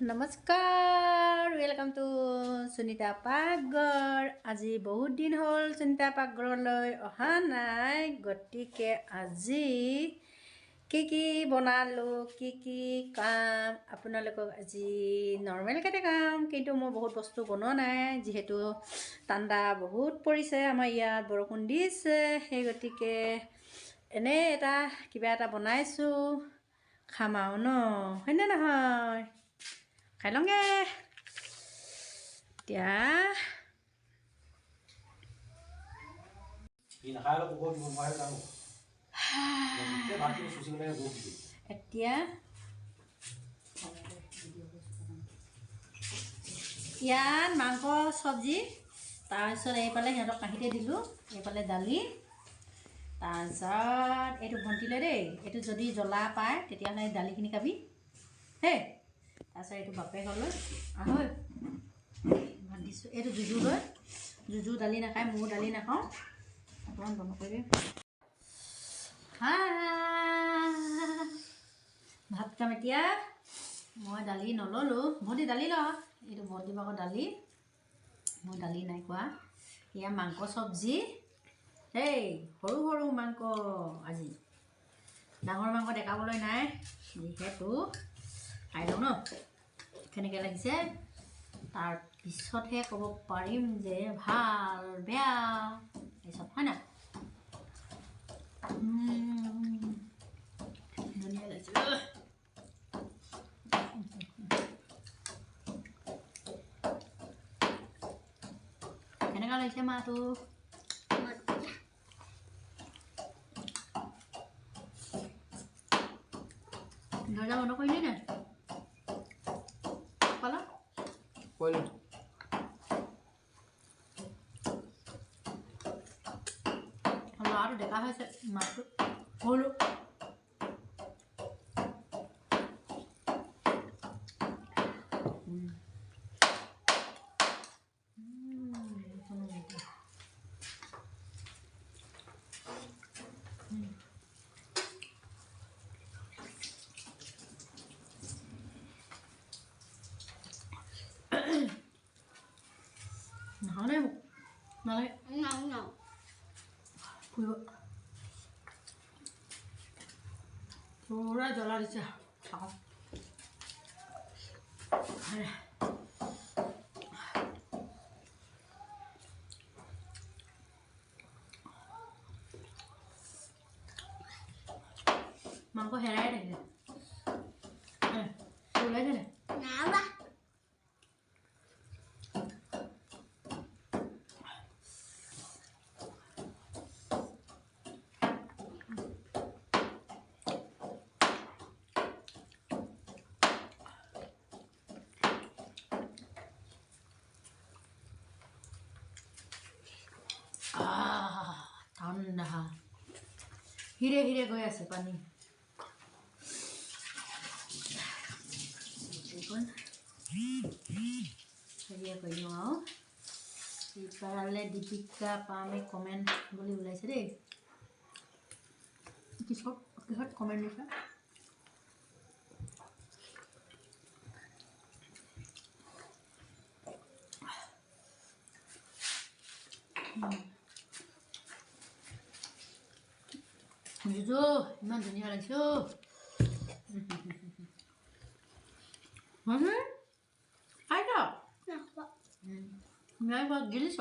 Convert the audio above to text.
নমস্কাৰ, welcome to Sunita পাকঘৰ। আজি বহুত দিন হ'ল সুনীতা পাকঘৰলৈ অহা নাই, গতিকে আজি কি কি বনালোঁ, কি কি কাম আপোনালোকক আজি নৰ্মেলকৈ দেখাম। কিন্তু মই বহুত বস্তু বনোৱা নাই, যিহেতু ঠাণ্ডা বহুত পৰিছে, আমাৰ ইয়াত বৰষুণ দিছে, সেই গতিকে এনেই এটা কিবা এটা বনাইছোঁ, খাম আৰু ন, হয়নে নহয়? খাই লওঁগৈ এতিয়া। এতিয়া ইয়াত মাংস চব্জি, তাৰপিছত এইফালে সিহঁতক কাঁহীতে দিলোঁ, এইফালে দালি, তাৰপিছত এইটো ভণ্টিলৈ দেই, এইটো যদি জ্বলা পায় তেতিয়াহ'লে দালিখিনি খাবি হে। তাৰপিছত এইটো বাপেকলৈ আহৈ ভাত দিছোঁ, এইটো জুজুলৈ, জুজু দালি নাখায়, ময়ো দালি নাখাওঁ, অকণমান বন্ধ কৰি দিম। ভাত খাম এতিয়া। মই দালি নল'লোঁ, ভণ্টি দালি ল, এইটো ভণ্টি ভাগৰ দালি, মই দালি নাই খোৱা। এয়া মাংস চব্জি, দেই সৰু সৰু মাংস, আজি ডাঙৰ মাংস দেখাবলৈ নাই যিহেতু। খাই লওঁ ন কেনেকৈ লাগিছে, তাৰপিছতহে ক'ব পাৰিম যে ভাল বেয়া এইচব, হয় নাই? ধুনীয়া লাগিছে। কেনেকুৱা লাগিছে মাটো? দৰ্জা বন্ধ কৰিলি নাই? পালা কৰিলোঁ। ল'ৰাটো ডেকা হৈছে, মাতটো সৰু। নাখাওঁ দেই, মোক নালাগে। ফুৰিব পুৰা জ্বলা দিছে, খাওঁ। মাংস হেৰাই থাকিলে ওলাইছে নে? ঠাণ্ডা হিৰে হিৰে গৈ আছে পানী। হেৰিয়ে কৰি দিওঁ আৰু ইফালে দীপিকা পামে কমেণ্ট বুলি ওলাইছে দেই, কিহত কিহত কমেণ্ট দিছে? জুজু ইমান ধুনীয়া লাগিছে, খাই নাই খোৱা, গিলিছ?